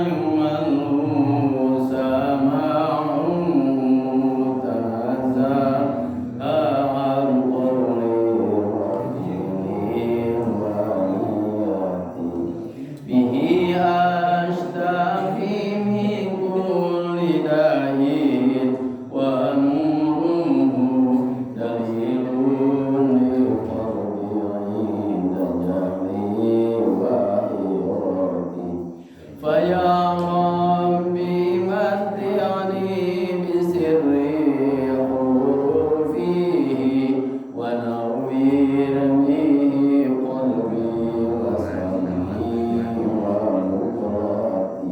يمل سماعه تنزه عن قول ونيتي به أشتفي من كل داء ونوره دليل للقلب عند جهلي وحيرتي فيا ربي متعني بسر حروفه ونور به قلبي وسمعي ومقلتي.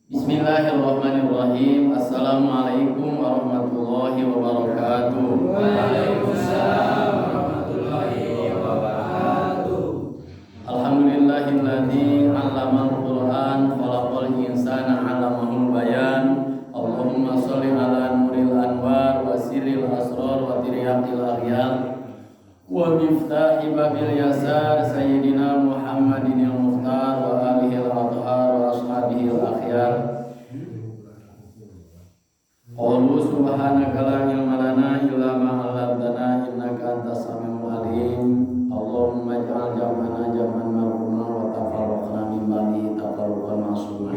Bismillahirrahmanirrahim. Assalamualaikum warahmatullahi wabarakatuh. Waalaikumsalam warahmatullahi wabarakatuh. Alhamdulillahilladzi 'allamal Qur'an, khalaqal insana, 'allamahul bayan. Allahumma sholli ala nuril anwar wa sirril asrar wa tiryaqil aghyar wa miftahi babil yasar sayyidina Muhammadin al-mukhtar wa alihi al-athhar wa ashabihi al-akhyar. Qalu subhanaka la ilma lana illa ma 'allamtana innaka antas samiul alim. Allahumma ij'al jam'ana jam'an marhuma wa tafarruqna min ba'dihi tafarruqan ma'suma.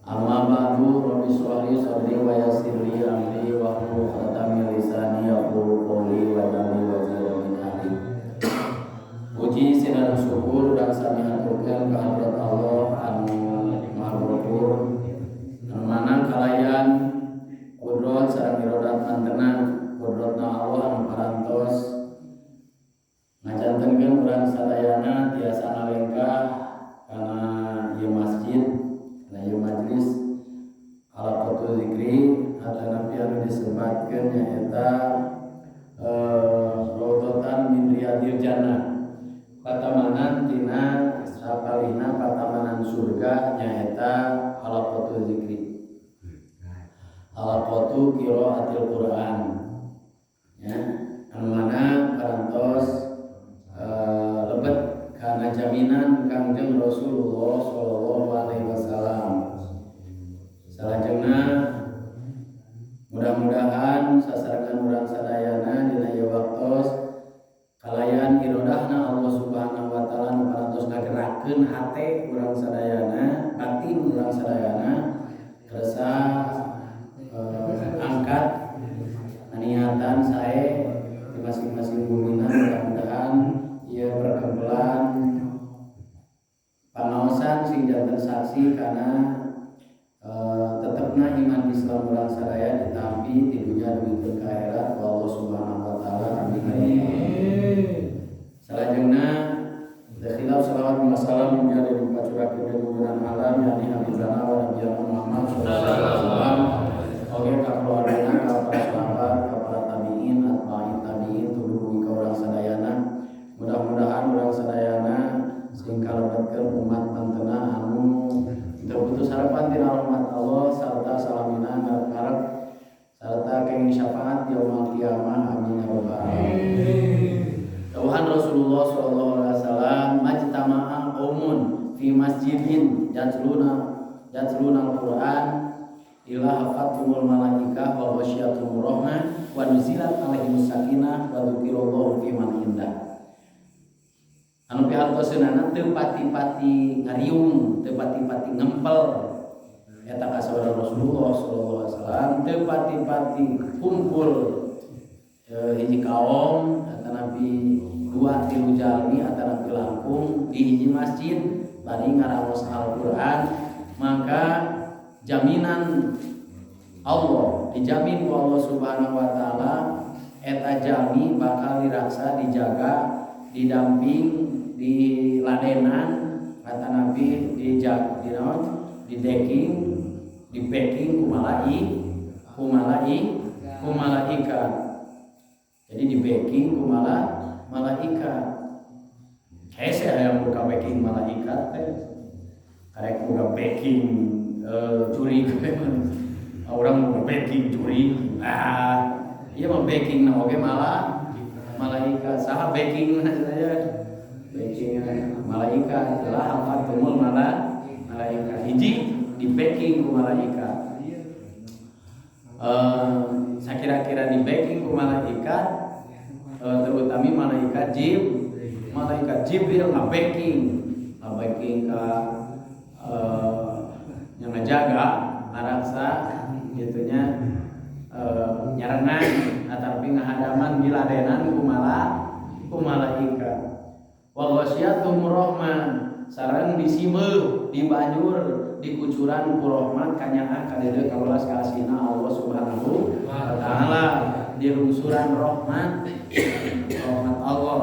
Amma ba'du, rabbi shrah li sadri wa yassir li amri wa hlul 'uqdatam min lisani yafqahu qawli waj'al li waziran min ahli. Puji dan syukur dan sami haturkeun ka hadrat Allah anu Maha Luhur, anu mana kalayan kudrat sareng irodat mantena kudratna Allah anu parantos ngajantenkeun urang sadayana tiasa ngalengkah kana ieu masjid, kana ieu majlis halaqatul zikri atanapi anu disebatkeun nyaeta raudhatan min riyadil jannah, patamanan tina sapalihna patamanan surga, nyaeta halaqatul zikri, halaqatu qiraatil Quran ya, anu mana parantos lebet kana jaminan Kangjeng Rasulullah sallallahu alaihi wasallam. Salajengna, mudah-mudahan sasarengan urang sadayana dina ieu waktos kalayan irodahna Allah Subhanahu wa taala nu parantos ngagerakeun hate urang sadayana, batin urang sadayana kersa angkat niatan sae di masing-masing bumina. Mudah-mudahan ieu perkempelan pangaosan sing janten saksi karena tetepna iman Islam urang sadaya ditampi di dunia dugi ka akhirat ku Allah Subhanahu wa taala. Amin. Salajengna, khilaf salawat wa salam mugia dipacurakeun junjungan alam, yakni Habibana wa Nabiyana Muhammad sallallahu alaihi wasallam, oge ka keluargana, ka para sahabat, ka para tabiin, atba'i tabiin, tuluy ka urang sadayana. Mudah-mudahan urang sadayana sing kalebetkeun umat mantena anu teu putus harapan tina rahmat Allah sarta salamina ngarep-ngarep sarta kenging syafaat yaumul kiamah. Amin ya rabbal alamin. Dawuhan Rasulullah sallallahu alaihi wasallam, majtama'a qaumun fi masjidin yatluna al-Qur'an illa hafathumul malaikah wa ghasyiyatuhumur rahmah wa nuzilat alaihimus sakinah wa dzukirallahu fi man indah. Anu pihartoseunana teu pati-pati ngariung, teu pati-pati ngempel, eta kasauran Rasulullah sallallahu alaihi wasallam, teu pati-pati kumpul hiji kaum atanapi dua tilu jalmi atanapi langkung di hiji masjid bari ngaraos Al-Qur'an, maka jaminan Allah, dijamin ku Allah Subhanahu wa taala eta jalmi bakal diraksa, dijaga, didamping, di ladenan atanapi dijaga, di naon, di decking, di backing ku malaikat. Jadi di backing ku malaikat. Hese hayang buka backing malaikat teh, karek buka backing curi, orang buka backing curi. Ah, iya mah backing na oge malah malaikat. Saha backing saya? Backing malaikat telah hafatumul malaikat hiji di backing ku malaikat. Sakira-kira di backing ku malaikat, terutama malaikat Jibril ngabacking ka yang ngejaga ngaraksa gitunya, nyarengan ataupun ngahadaman miladenan ku malaikat. Wa ghasyatum rahman sareng disimeuh dibanjur dikucuran ku rahmat kanyaah ka dieu kawelas kasihna Allah Subhanahu wa taala, dilungsuran rahmat Allah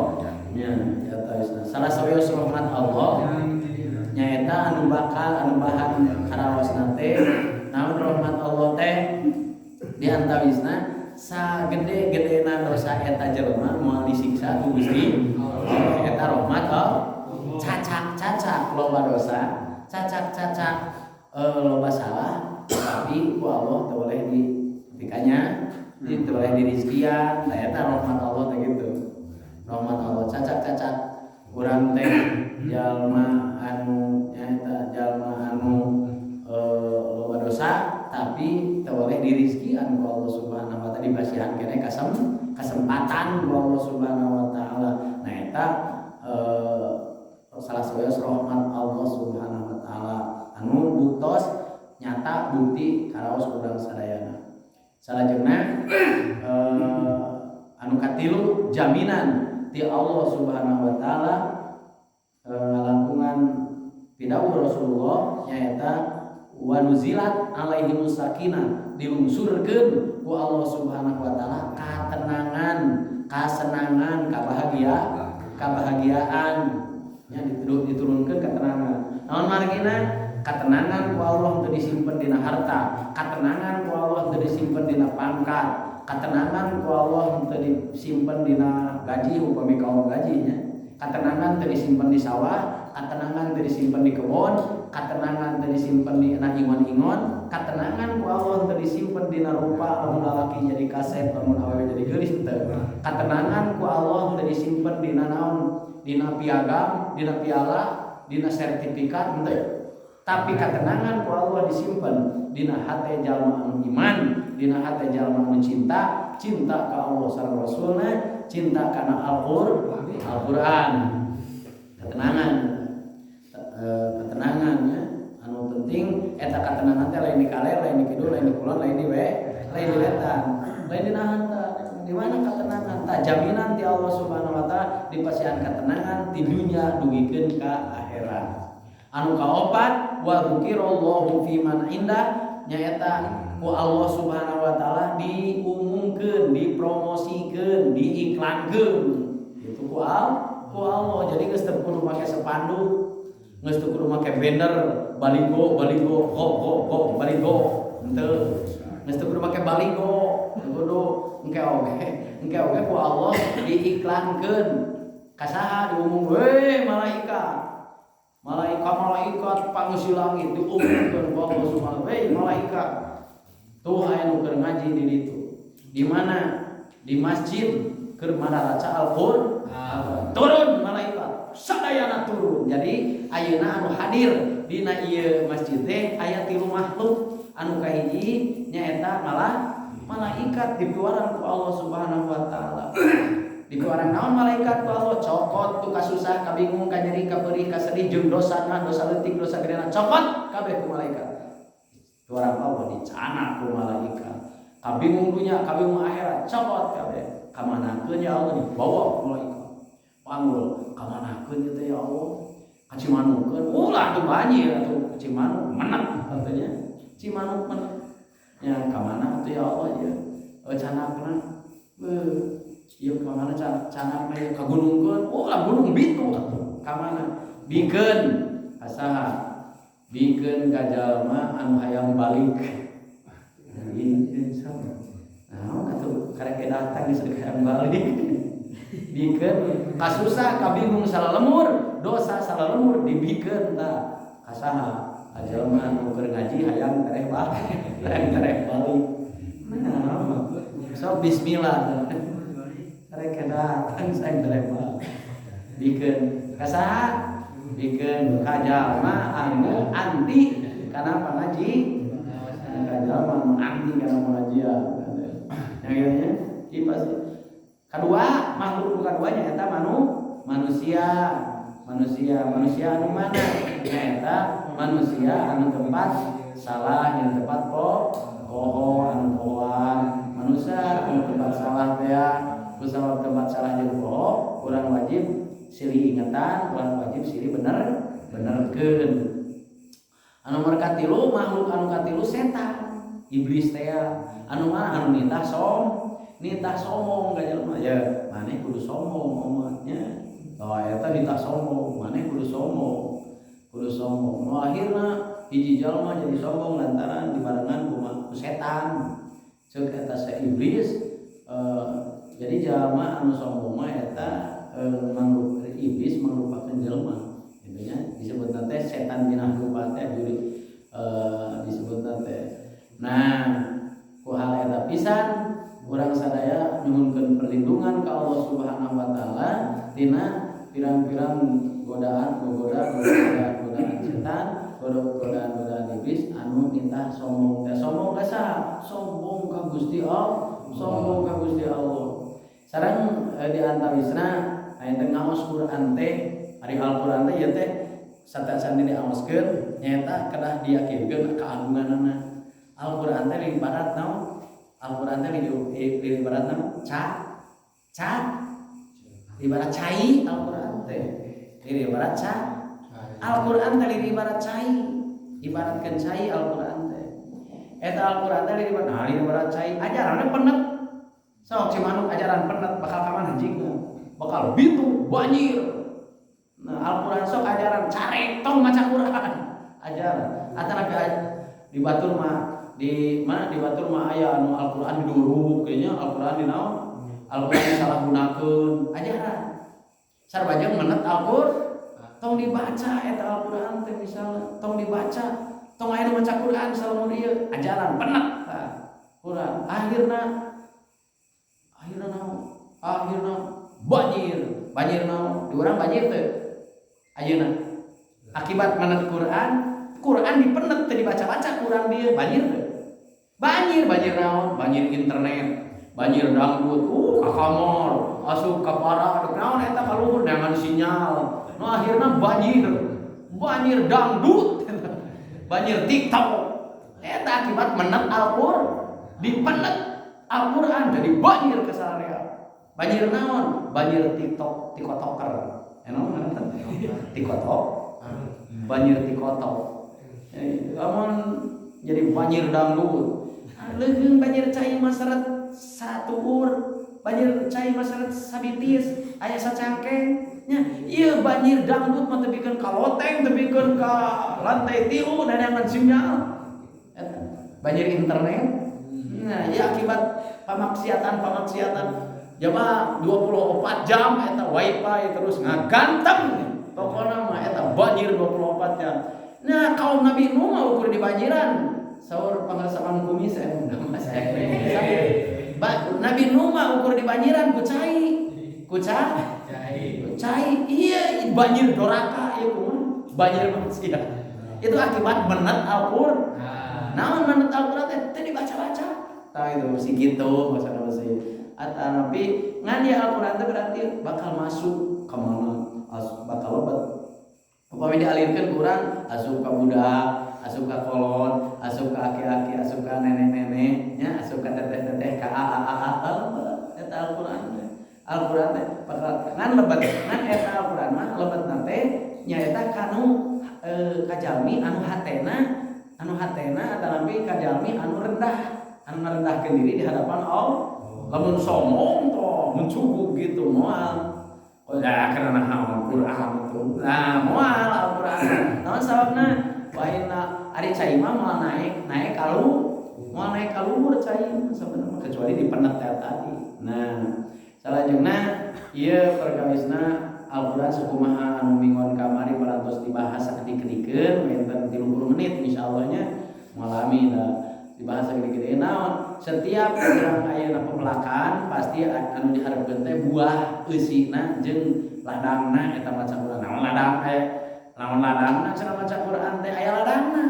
nya eta salah sawios rahmat Allah nyaeta anu bakal anu bahan karaosna teh naon rahmat Allah teh di antawisna sagede-gedena dosa eta jelema moal disiksa ku Gusti Allah eta rahmat Allah. Cacak-cacak loba dosa, cacak-cacak loba salah, tapi ku Allah teu boleh dipikanya, teu boleh dirizkian, tah eta rahmat Allah teh gitu. Rahmat Allah cacak-cacak urang teh jalma anu nyaeta jalma anu loba dosa tapi teu boleh dirizkian ku Allah Subhanahu wa taala, dipasihan keneh kesempatan ku Allah Subhanahu wa taala. Nah eta salah satu rahmat Allah Subhanahu wa taala anu buktos nyata bukti karaos urang sadayana. Salajengna anu katilu jaminan ti Allah Subhanahu wa taala ngalangkungan pidawuh Rasulullah nyaeta wa nuzilat alaihimus sakinah, dilungsurkeun ku Allah Subhanahu wa taala katenangan, kasenangan, kabahagiaan nya diturunkeun ketenangan. Naon margina? Katenangan ku Allah teu disimpen dina harta, katenangan ku Allah teu disimpen dina pangkat, katenangan ku Allah teu disimpen dina gaji upami kaum gajinya, katenangan teu disimpen di sawah, katenangan teu disimpen di kebon, katenangan teu disimpen di ingon-ingon, katenangan ku Allah teu disimpen dina rupa lamun lalaki jadi kasep, lamun awewe jadi geulis teu. Katenangan ku Allah teu disimpen dina naon? Dina piagam, dina piala, dina sertifikat henteu. Tapi katenangan ku Allah disimpen dina hate jalma anu iman, dina hate jalma anu cinta, cinta ka Allah sareng Rasulna, cinta kana Al-Qur'an. Ketenangan, ketenangannya anu penting eta ketenangan teh lain di kaler, lain di kidul, lain di kulon, lain di we, lain di wetan, lain di harta. Di mana ketenangan? Tak jaminan ti Allah Subhanahu wa taala dipasihan ketenangan ti dunya dugikeun ka akhirat. Anu kaopat wa dzikirallahu fi man indah nyaeta ku Allah Subhanahu wa taala diumumkeun, dipromosikeun, diiklankeun. Itu ku Allah. Jadi geus teu kudu make spanduk, geus teu kudu make banner, baligo, baligo, go go go, baligo. Henteu. Geus teu kudu make baligo, kudu engke oge ku Allah diiklankeun. Kasaha diumum, "Weh malaikat, malaikat pangeusi langit diumumkeun ku Allah Subhanahu wa taala, malaikat tuh aya nu keur ngaji di ditu." Di mana? Di masjid keur maca Al-Qur'an. Turun malaikat, sadayana turun. Jadi ayeuna anu hadir dina ieu masjid teh aya tilu makhluk. Anu kahiji nyaeta malah malaikat dipiwarang ku Allah Subhanahu wa taala. Dipiwarang naon malaikat ku Allah? Cokot tu kasusah, kabingung, kanyeri, kaperih, kasedih jeung dosana, dosa leutik, dosa gedena, cokot kabeh ku malaikat. Piwarang Allah dicanak ku malaikat. Kabingung dunya, kabingung akhirat, cokot kabeh. Kamanakeun ya Allah dibawa ku malaikat. Panggul, kamanakeun ieu teh ya Allah? Ka Cimanukeun. Ulah atuh banjir atuh Cimanuk menek katanya. Cimanuk menek. Ya kamana atuh ya Allah ya? Canakna. Ieu kamana canakna ieu ka gunungkeun. Ulah gunung bitu atuh. Kamana? Bikeun ka saha? Bikeun ka jalma anu hayang balik. Bikeun saha? Naon atuh karek datang geus hayang balik. Bikeun kasusah kabingung salalemur, dosa salalemur dibikeun tah ka saha? Ka jalma anu keur ngaji hayang tereh balik, hayang tereh balik. Nah, sok bismillah. Karek datang saya tereh balik. Bikeun Ka saha? Pikeun ka jalma anu anti kana pangaji. Ka jalma anu anti kana pengajian. Yang gitu nya, ieu pasti. Kadua, makhluk kadua nya eta manusia. Manusia anu mana? Nyaeta manusia anu tempat salah, yang tempat poho anu pohoan. Manusia anu tempat salah teh kusabab tempat salah jeung poho, urang wajib silih ingetan, urang wajib silih benerkeun. Anu nomor katilu, makhluk anu katilu setan, iblis teh. Anu mana? Anu nitah sombong ka jelema ya, maneh kudu sombong omatnya. Oh, eta nitah sombong, maneh kudu sombong. Kudu sombong. Nu akhirna hiji jalma jadi sombong lantaran dibarengan ku setan. Ceuk eta se iblis, jadi jalma anu sombong mah eta iblis mangrupakeun jelema. Intinya disebutna teh setan dina rupa teh juri disebutna teh. Nah, ku hal eta pisan urang sadaya nyuhunkeun perlindungan ka Allah Subhanahu wa taala tina pirang-pirang godaan, godaan setan, godaan-godaan iblis anu nitah sombong teh. Sombong ka saha? Sombong ka Gusti Allah, sombong ka Gusti Allah. Sareng di antawisna aya teh ngaos Quran teh, ari Al-Qur'an teh ieu teh satacan diaoskeun nyaeta kedah diyakinkeun keagunganana. Al-Qur'an teh ibarat naon? Al-Qur'an teh ibarat naon? Ca ca ibarat cai. Al-Qur'an teh ibarat ca. Al-Qur'an teh ibarat cai, ibaratkeun cai Al-Qur'an teh. Eta Al-Qur'an teh ibarat, nah, ibarat cai, ajaranna penet. Sok cimanuk ajaran penet bakal ka mana jigna? Bakal bitu banjir. Nah, Al-Qur'an sok ajaran carek, tong maca Qur'an. Ajaran. Atanapi di batur mah, di mana di batur mah aya anu Al-Qur'an diduruk kayaknya, Al-Qur'an di naon? Al-Qur'an disalahgunakeun. Ajaran. Sarua jeung menet Al-Qur'an tong dibaca eta Al-Qur'an teh misalnya, tong dibaca, tong aya nu maca Qur'an salamun ieu ajaran penet tah Qur'an. Akhirna akhirna naon? Akhirna banjir. Banjir naon? Di urang banjir teu ayeuna akibat menet Quran? Quran dipenet, teu dibaca-baca Quran, dia banjir teu? Banjir. Banjir naon? Banjir internet, banjir dangdut, ka kamar asup ka para naon eta ka luhur neangan sinyal. Nu akhirna banjir, banjir dangdut, banjir TikTok. Eta akibat menet Al-Qur'an. Dipenet Al-Qur'an jadi banjir ke sararea. Banjir naon? Banjir TikTok, TikToker. Naon? TikTok. Banjir TikTok. Lamun jadi banjir dangdut. Leuheung banjir cai masyarakat satu ur, banjir cai masyarakat sabitis, aya sacangkeng nya. Ieu banjir dangdut mah tepikeun ka loteng, tepikeun ka lantai 3 dadangan sinyal. Eta banjir internet. Nah, ya akibat pamaksiatan pamaksiatan jamaah 24 jam eta wifi terus ngaganteng. Pokoknya mah eta banjir 24 jam. Nah, kaum Nabi Nuh mah ukur di banjiran. Saur pangarsakan kumis Nabi Nuh mah ukur di banjiran ku cai. Ku cai. Ku cai. Iya, banjir doraka ieu kumaha? Banjir maksiat. Itu akibat menet Al-Qur'an. Naon menet Al-Qur'an teh? Teu dibaca-baca. Tah itu mesti gitu, masalah mesti. Atanapi ngan ya Al-Qur'an teh berarti bakal masuk ke mana? Bakal lebat. Upami dialirkan kurang asup ka budak, asup ka kolot, asup ka aki-aki, asup ka nenek-nenek, nya asup ka teteh-teteh, ka aa aa eta Al-Qur'an teh. Al-Qur'an teh bakal ngan lebat, ngan eta Al-Qur'an mah lebat teh nyaeta kanu kajalmi anu hatena atanapi kajalmi anu rendah, anu ngerendahkeun diri di hadapan Allah. Lamun sombong toh mencubuk gitu moal. Oh, ya karena naon Quran itu. Nah, moal Al-Qur'an. Naon sababna? Wa inna ari cai mah moal naik, naik kalu moal naik ka luhur cai sebenarnya kecuali dipenet teh tadi. Nah, salajengna ieu perkawisna Al-Qur'an sakumaha anu minggon kamari parantos dibahas sakedik-kedikeun wenten 30 menit insyaallah nya moal lami da dibahas sakedik-kedik. Naon, setiap urang ayeuna pepelakan pasti anu diharapkeun teh buah eusina jeung Ladangna eta maca Quran. Naon ladang naon ladangna cenah maca Quran teh aya ladangna.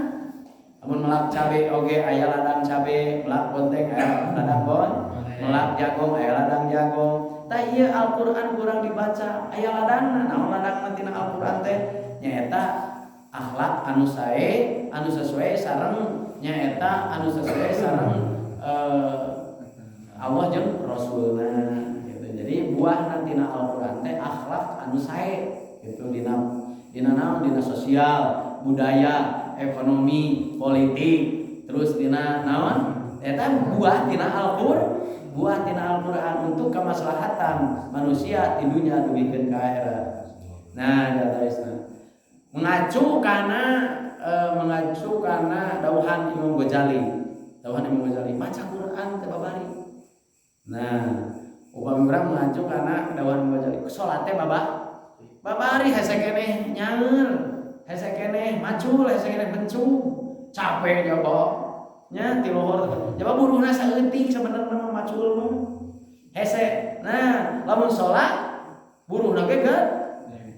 Lamun melak cabe oge aya ladang cabe, melak bonteng aya ladang bon, melak jagung aya ladang jagung. Tah ieu Al-Qur'an kurang dibaca aya ladangna. Naon ladangna tina Al-Qur'an teh? Nyaeta akhlak anu sae, anu sesuai sareng nyaeta anu sesuai sareng Allah jeung Rasulna gitu. Jadi buahna tina Al-Qur'an teh akhlak anu sae gitu dina dina naon, dina sosial, budaya, ekonomi, politik, terus dina naon? Eta buah tina Al-Qur'an, buah tina Al-Qur'an untuk kemaslahatan manusia di dunia dugikeun ka akhirat. Nah, kata mengacu kana dawuhan Imam Ghazali. Dawuhan Imam Ghazali maca Quran teh babari. Nah, upami urang mengacu kana dawuhan Imam Ghazali, salat teh babari hese keneh nyaeur, hese keneh macul, hese keneh bencung, capek jaba nya ti luhur. Jaba buruhna saeutik sebenarnya mah macul mah. Hese. Nah, lamun salat buruhna ge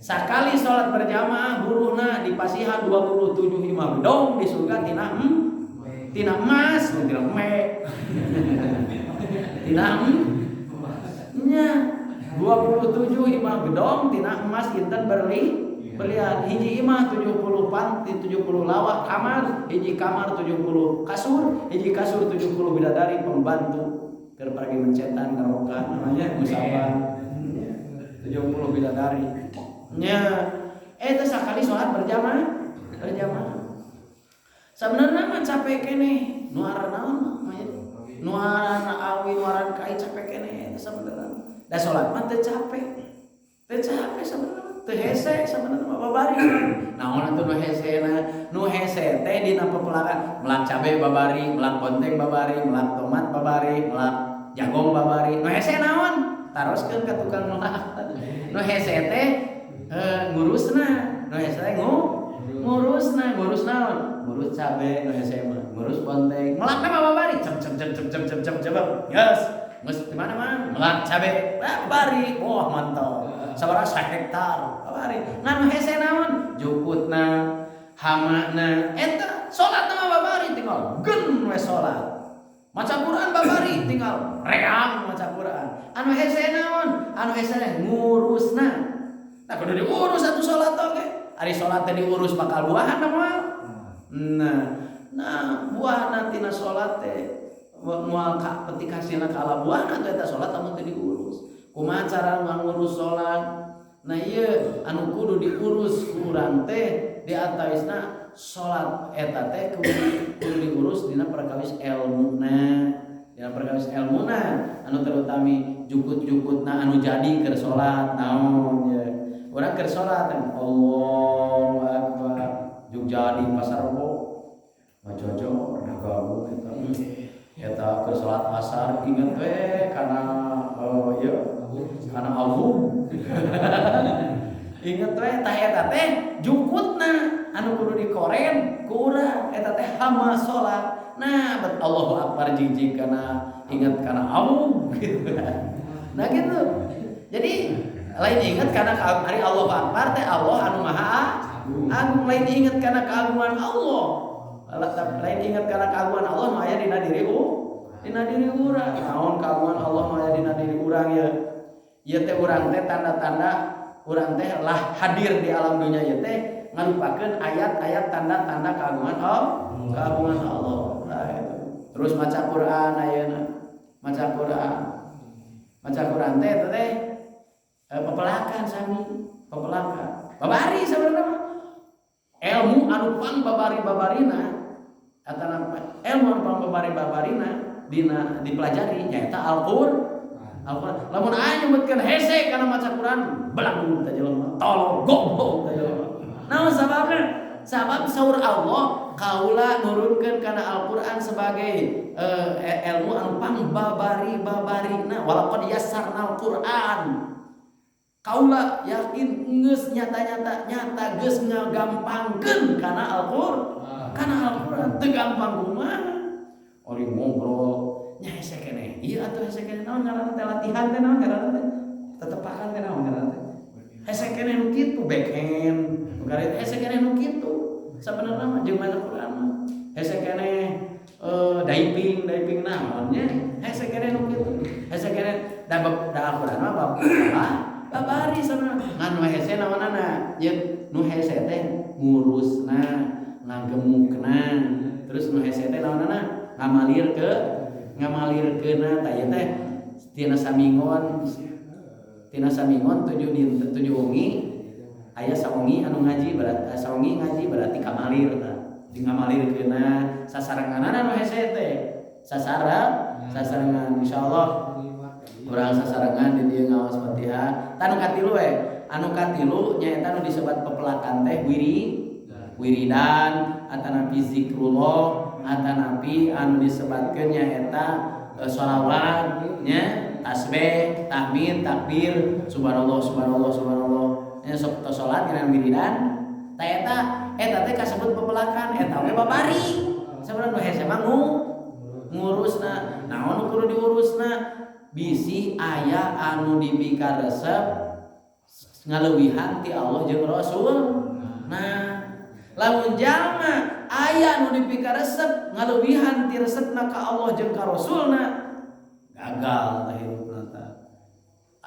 sakali salat berjamaah buruhna dipasihan 27 imah gedong di surga tina tina emas, tina me. Tina nya 27 imah gedong tina emas inten berlian. Hiji imah 70 panti, 70 lawak kamar, hiji kamar 70 kasur, hiji kasur 70 bidadari pembantu keur pergi mencetan ngerokan namanya musafah. 70 bidadari. Nya eta sakali salat berjamaah, berjamaah. Sebenarnya mah capek keneh, nuaran naon mah nuaran awi, nuaran kai capek keneh eta sebenarnya. Da salat mah teu capek. Teu capek sebenarnya, teu hese sebenarnya mah babari. Naon atuh nu hesena? Nu hese teh dina pepelakan melak cabe babari, melak bonteng babari, melak tomat babari, melak jagong babari. Nu hese naon? Taroskeun ka tukang melak. Nu hese teh ngurusna, nu hese teh ngurusna, ngurus naon? Ngurus cabe nu hese mah, ngurus bonteng. Melakna mah babari, cem cem cem cem cem cem cem cem. Yes. Geus di mana mah? Melak cabe babari. Wah, mantap. Sabaraha hektar babari. Ngan nu hese naon? Jukutna, hamana. Eta salat mah babari tinggal gen we salat. Maca Quran babari tinggal reang maca Quran. Anu hese naon? Anu hese ngurusna. Nah, kudu diurus atuh salat oge. Ari salat teh diurus bakal buahan moal. Nah, buahna tina salat teh moal ka petik hasilna ka ala buahna teh eta salat lamun teu diurus. Kumaha cara ngurus salat? Nah, ieu anu kudu diurus ku urang teh di antawisna salat eta teh kudu diurus dina perkawis elmuna. Dina perkawis elmuna anu terutami jukut-jukutna anu jadi keur salat naon ya. Urang keur salat Allahu Akbar juk jadi pasar Rebo ngajojo dagang eta. Eta keur salat asar inget we kana ieu kana awu. Inget we tah eta teh jukutna anu kudu dikoren ku urang eta teh hama salat. Nah, bet Allahu Akbar jijik kana inget kana awu gitu. Nah gitu. Jadi lain inget karena hari Allahu Akbar teh Allah anu maha agung, lain inget karena keagungan Allah. Lain inget karena keagungan Allah nu aya dina diri dina diri urang. Naon keagungan Allah nu aya dina diri urang ya? Ieu teh urang teh tanda-tanda urang teh lah hadir di alam dunia ieu teh ngalupakeun ayat-ayat tanda-tanda keagungan Allah, keagungan Allah. Nah, itu. Terus maca Quran ayeuna. Maca Quran. Maca Quran teh eta teh pepelakan sami, pepelakan. Babari sebenarnya mah. Ilmu anu pang babari-babarina atana ilmu anu pang babari-babarina dina dipelajari nyaeta Al-Qur'an. Al-Qur'an. Lamun aya nyebutkeun hese kana maca Quran, belagu teh jelema, tolol goblok teh jelema. Naon sababna? Sabab saur Allah kaula nurunkeun kana Al-Qur'an sebagai ilmu anu pang babari-babarina, walaqad yassarnal Qur'an. Kaula yakin geus nyata-nyata nyata geus ngagampangkeun kana Al-Qur'an. Kana Al-Qur'an teu gampang kumaha? Ori ngobrol nya hese keneh. Ieu atuh hese keneh naon ngaranna teh latihan teh naon ngaranna teh? Tetepakan teh naon ngaranna teh? Hese keneh nu kitu backhand, nu kararitu hese keneh nu kitu. Sabenerna mah jeung maca Quran mah. Hese keneh diving, diving naon nya? Hese keneh nu kitu. Hese keneh da bab da Al-Qur'an mah bab babari sabenerna. Ngan nu hese naonana? Yeun nu hese teh ngurusna, ngagemukna. Terus nu hese teh naonana? Ngamalir ke ngamalirkeunna tah ieu teh tina samingon 7 dinten 7 wengi aya sawengi anu ngaji, berarti sawengi ngaji berarti kamalir tah di ngamalirkeunna sasarenganana nu hese teh sasarengan. Insyaallah urang sasarengan di dieu ngaos Fatihah. Tah, nu katilu we, anu katilu nyaeta nu disebat pepelakan teh wiridan atanapi zikrullah atanapi anu disebatkeun nyaeta sholawat nya, tasbih, tahmid, takbir, subhanallah, subhanallah, subhanallah nya. Sok tos salat kana wiridan tah eta, eta teh kasebut pepelakan. Eta oge babari sabenerna. Nu hese mah ngurusna. Naon nu kudu diurusna? Bisi aya anu dipikaresep ngaleuwihan ti Allah jeung Rasul. Nah, lamun jalma aya nu dipikaresep ngaleuwihan ti resepna ka Allah jeung ka Rasulna, gagal tah hirupna tah.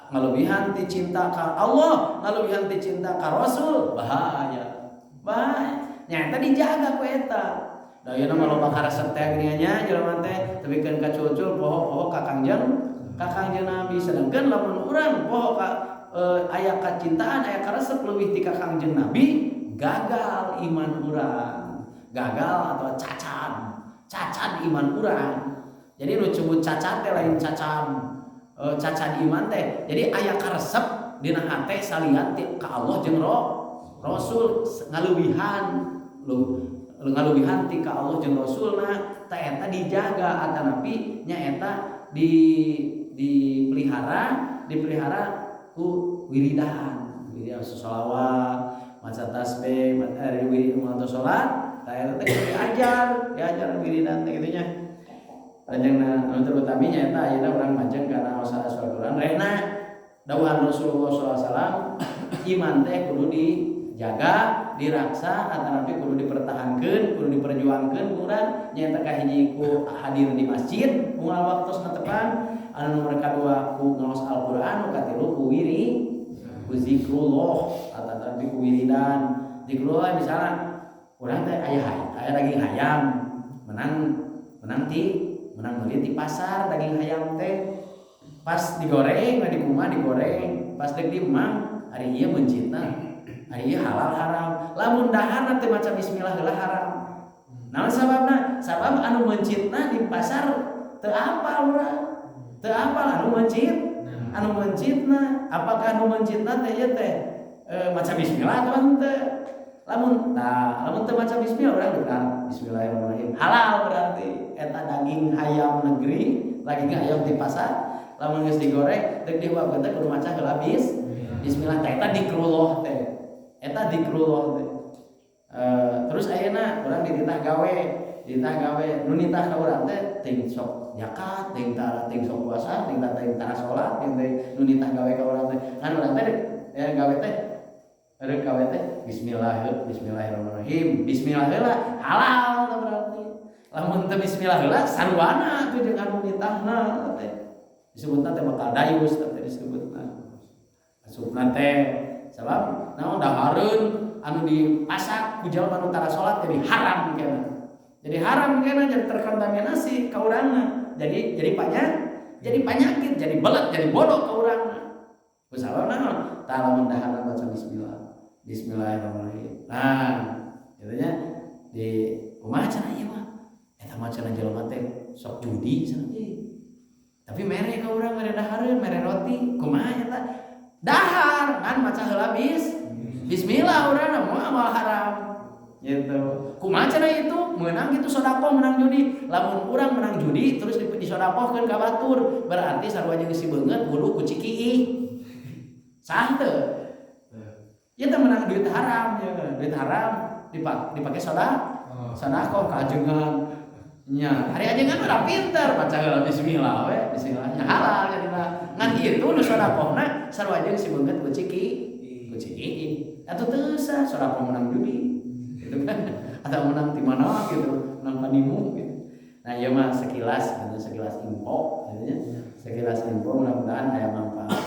Ngaleuwihan ti cinta ka Allah, ngaleuwihan ti cinta ka Rasul, bahaya, bahaya. Nyata dijaga ku eta. Da ayeuna mah loba karesep teh geuningan nya, jelema teh tepikeun ka culcul poho-poho ka Kangjeng Nabi. Sedangkan lamun urang poho ka aya kacintaan, aya karesep leuwih ti ka Kangjeng Nabi, gagal iman urang, gagal atau cacat, cacat iman urang. Jadi nu disebut cacat teh lain cacat cacat iman teh. Jadi aya karesep dina hate salian ti ka Allah jeung Rasul, ngaleuwihan ngaluwihan ti ka Allah jeung Rasulna tah eta dijaga atanapi nyaeta di dipelihara dipelihara ku wiridan, wiridan sholawat, maca tasbih, wirid atau salat tah eta teh diajar diajar wiridan teh kitu nya. Lajengna anu terutami nyaeta ayeuna urang majeng kana Al-Qur'an. Rehna dawuhan Rasulullah SAW, iman teh kudu dijaga, diraksa atanapi kudu dipertahankeun, kudu diperjuangkeun. Urang nyaeta kahiji ku hadir di masjid unggal waktosna tepan, anu nomor kadua ku ngaos Al-Qur'an, nu katilu ku wiri, ku zikrullah atanapi ku wiridan. Zikrullah misalnya urang teh aya aya daging hayam, menang menang ti menang meuli ti pasar daging hayam teh. Pas digoreng di kumaha digoreng, pas dek dimang, ari ieu meuncitna, ari ieu halal haram? Lamun daharna teu maca bismillah heula, haram. Naon sababna? Sabab anu meuncitna di pasar teu apal, urang teu apal anu meuncit, anu meuncitna apakah anu meuncitna teh ieu teh maca bismillah atau henteu. Lamun tah lamun teu maca bismillah, urang geus bismillahirrahmanirrahim, halal berarti eta daging hayam negeri, daging hayam di pasar. Lamun geus digoreng deuk dihuapkeun teh kudu maca heula bismillah. Teh eta dikrullah teh, eta dikrullah teh. Terus ayeuna urang dititah gawe, dititah gawe, nu nitah ka urang teh ting sok zakat, ting tara ting sok puasa, ting tara ting tara salat, ting teh nu nitah gawe ka urang teh. Ngan urang teh gawe teh, rek gawe teh bismillah, bismillahirrahmanirrahim, bismillah heula, halal teh berarti. Lamun teu bismillah heula, saruana tuh jeung anu nitahna teh disebutna teh bakal dayus teh disebutna asupna teh. Sabab naon? Dahareun anu dipasak ku jalma anu tara salat jadi haram kena, jadi haram kena, jadi terkontaminasi ka urangna, jadi penyakit, jadi belet, jadi bodoh ka urangna. Sabab naon? Tah, lamun daharna baca bismillah, bismillahirrahmanirrahim. Nah, gitu nya. Di kumaha cenah ieu mah, eta mah cenah jelema teh sok judi cenah, tapi mere ka urang, mere dahareun, mere roti, kumaha eta? Dahar kan maca heula bismillah, urang mah amal haram gitu. Kumaha cenah itu menang gitu sodakoh, menang judi? Lamun urang menang judi terus disodakohkeun ka batur, berarti sarua jeung si beungeut wudu ku cikiih. Sah teu ya teh? Menang duit haram ya, duit haram dipake sodakoh ka ajengan nya. Hari ajengan udah pinter baca heula bismillah we, bismillahnya halal jadina. Ngan itu nu sodakohna sarua jeung si beungeut ku ciki ku. C atau teu sah sedekah menang judi gitu kan, atau menang di mana gitu, menang panimu gitu. Nah, ieu mah sekilas gitu, sekilas info gitu nya. Sekilas info, mudah-mudahan aya manfaat.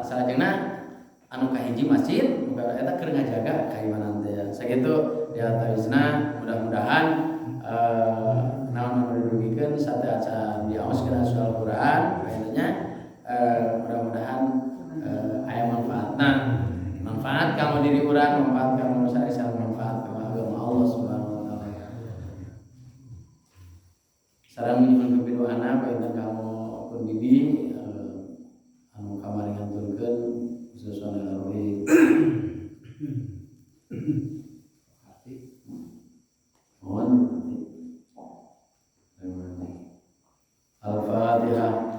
Salajengna anu kahiji masjid muga eta keur ngajaga kaimanan teh. Sakitu di antawisna, mudah-mudahan naon anu didugikeun sateuacan diaoskeun soal Quran kayaknya, mudah-mudahan aya manfaatna, manfaat kanggo diri urang, manfaat kanggo sari, manfaat kanggo agama Allah Subhanahu wa taala. Sareng nyuhun pidu'ana panginten kanggo pun bibi anu kamari ngantunkeun, khususna Rohi. Mohon. Al-Fatihah.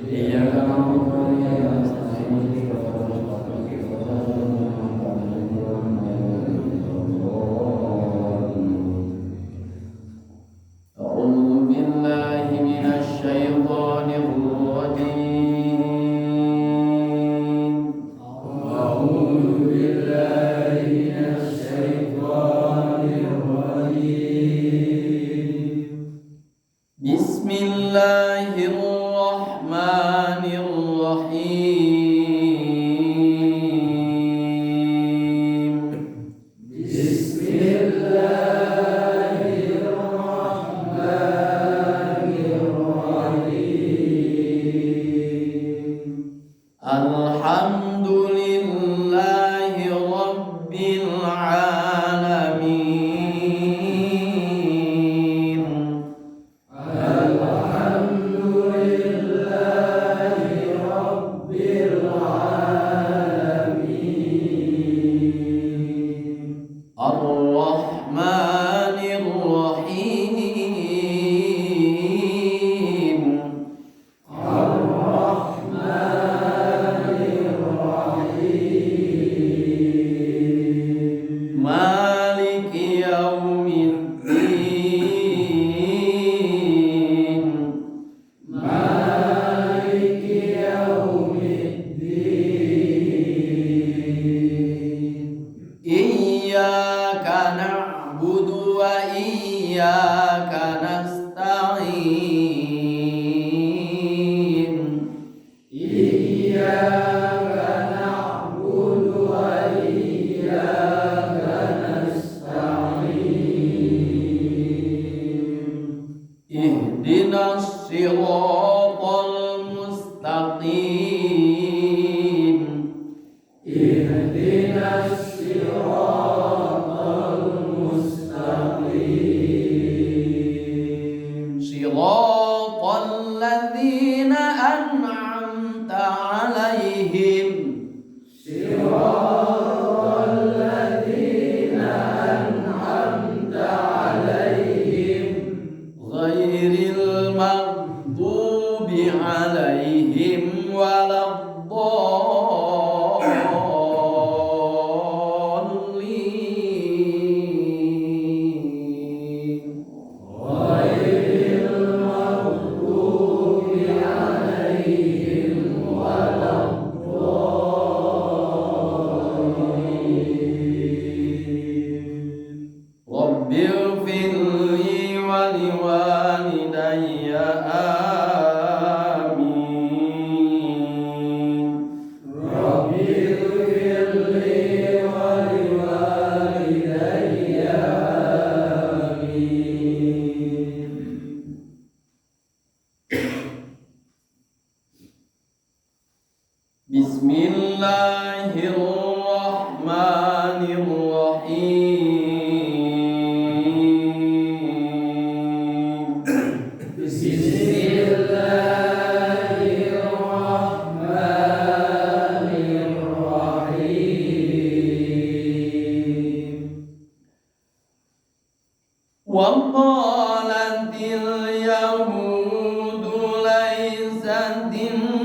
Iyyaka na'budu wa iyyaka nasta'in. A'udzu billahi minasy syaithanir rajim. A'udzu billahi minasy syaithanir rajim. Bismillahirrahmanirrahim. Bismillahirrahmanirrahim. Alhamdulillahi rabbil alamin. Alhamdulillahi rabbil alamin. Ar-Rahmanir Rahim. Ar-Rahmanir Rahim. Maliki yaumiddin. Maliki yaumiddin. Iyyaka na'budu wa iyyaka nasta'in. Iyyaka na'budu wa iyyaka nasta'in. Ihdinas siratal mustaqim. Ihdinas siratal mustaqim. Siratal ladzina an'amta 'alaihim. Siratal ladzina an'amta 'alaihim. Ghairil maghdubi 'alaihim waladdallin. Ghairil maghdubi 'alaihim waladdallin. Rabbighfirli wa liwalidayya, amin. Rabbighfirli wa liwalidayya, amin. Bismillahirrahmanirrahim. Bismillahirrahmanirrahim. وقالت اليهود ليست النصارى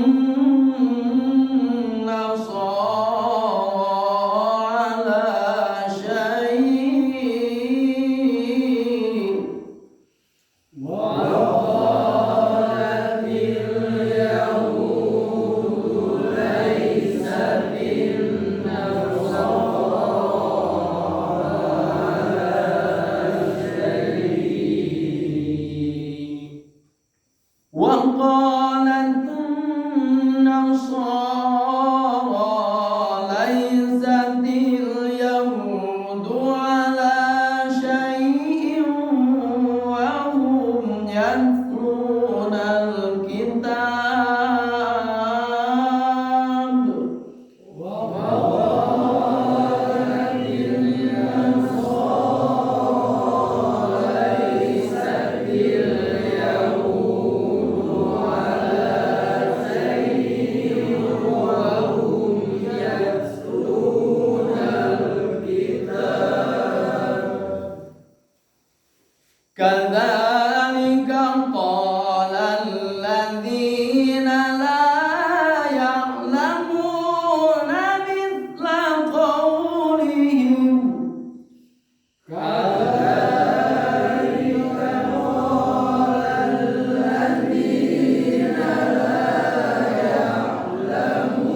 على شيء. وقالت النصارى ليست اليهود على شيء وهم يتلون الكتاب. وقالت النصارى ليست اليهود على شيء وهم يتلون الكتاب. كذلك قال الذين لا يعلمون مثل قولهم. كذلك قال الذين لا يعلمون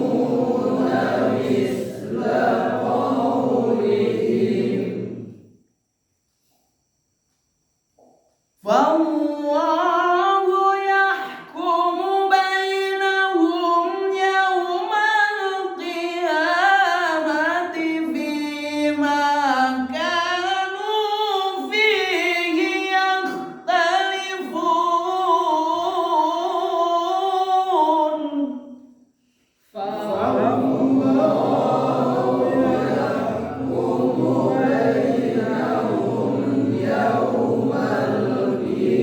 مثل قولهم. فالله يحكم بينهم يوم القيامة فيما كانوا فيه يختلفون. فالله يحكم بينهم يوم القيامة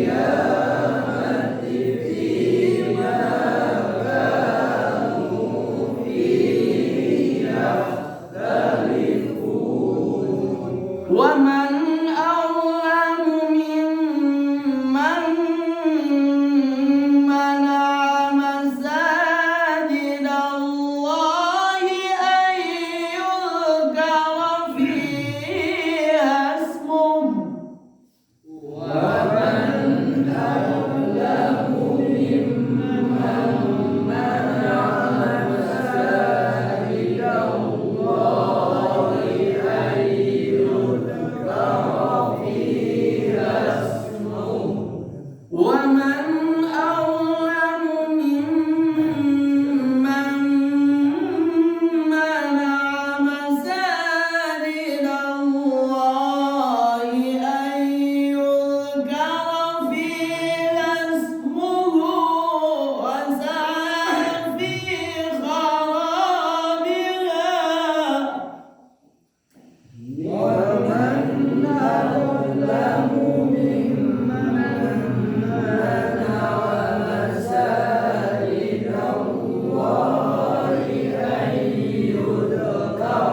فيما كانوا فيه يختلفون. ومن أظلم ممن منع مساجد الله أن يذكر فيها اسمه. ومن أظلم ممن منع مساجد الله أن يذكر فيها اسمه. ومن أظلم ممن منع مساجد الله أن يذكر فيها اسمه وسعى في خرابها. ومن أظلم ممن منع مساجد الله أن يذكر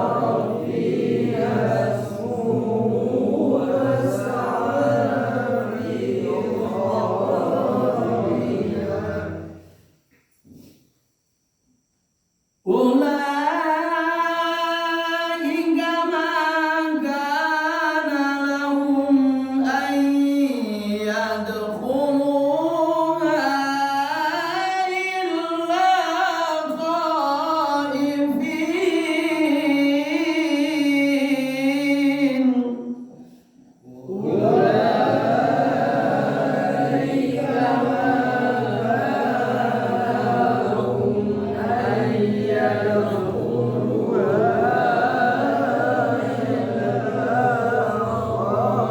فيها اسمه وسعى في خرابها. أولئك ما كان لهم أن يدخلوها إلا خائفين. أولئك ما كان لهم أن يدخلوها إلا خائفين.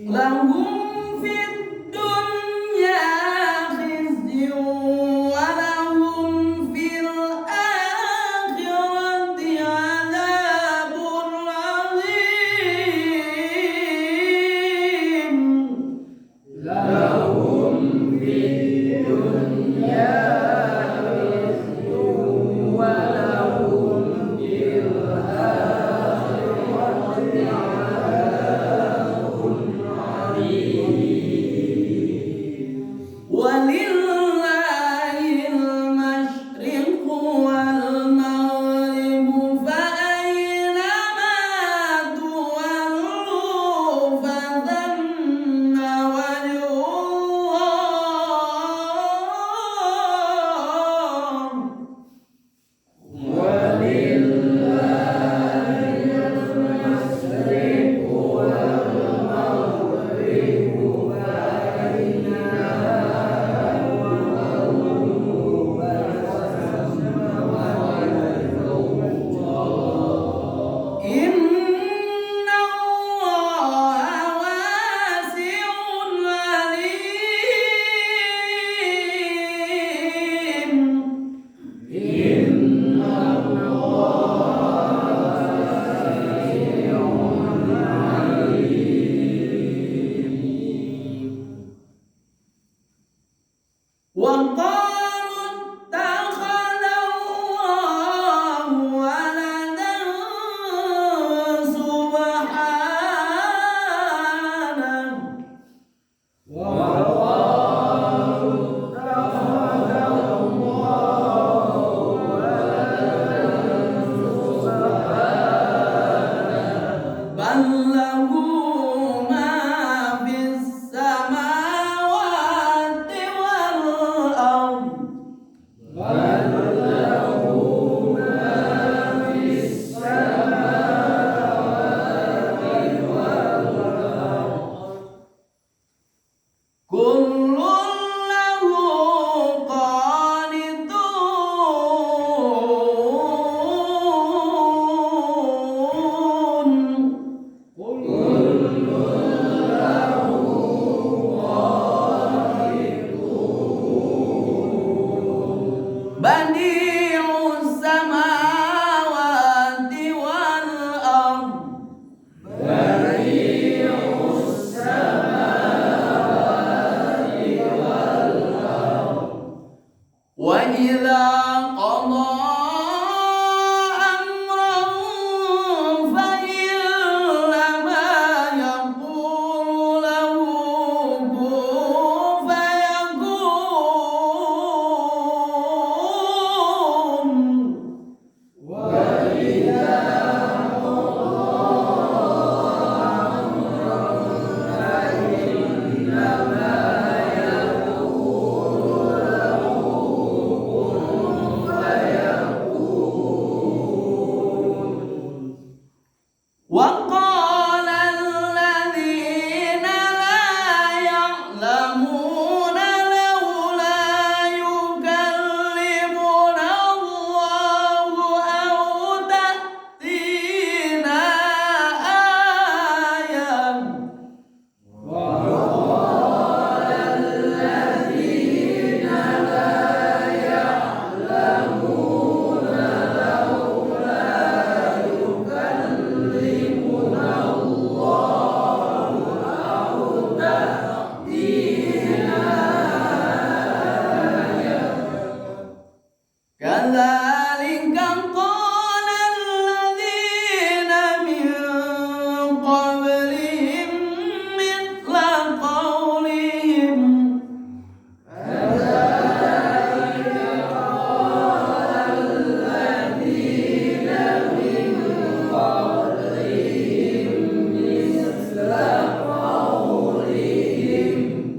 لهم في الدنيا خزي ولهم في الآخرة عذاب عظيم. لهم في الدنيا خزي ولهم في الآخرة عذاب عظيم.